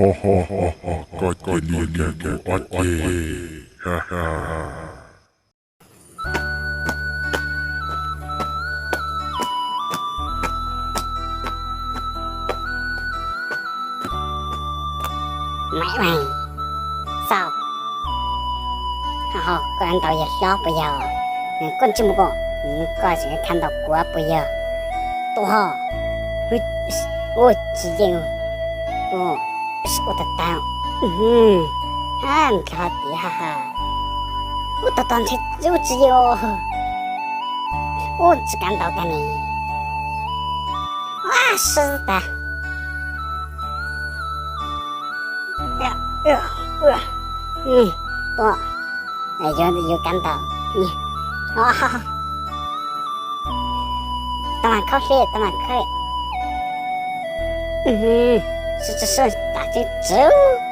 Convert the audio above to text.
Ho ho ho ho, koj cia li mus ob ceg. Maiv Meej, Xauj, ho koj ntaus yawg hlob puas yog? Koj ntsej muag koj, koj tseem khav ntaus kuv puas yog? Tuaj ho, ua tsis yeej, ua tag tag, ha, nrov tiag ha ha. Ua tag tag ntshe ua tsis yeej, ua tsis kav ntaus tag ne. Ab, sib tag. Tuaj, yuav kav ntaus. Tau mas khaub hlib, tau mas khaub hlib. Sib sib sib tas tseeb tseeb.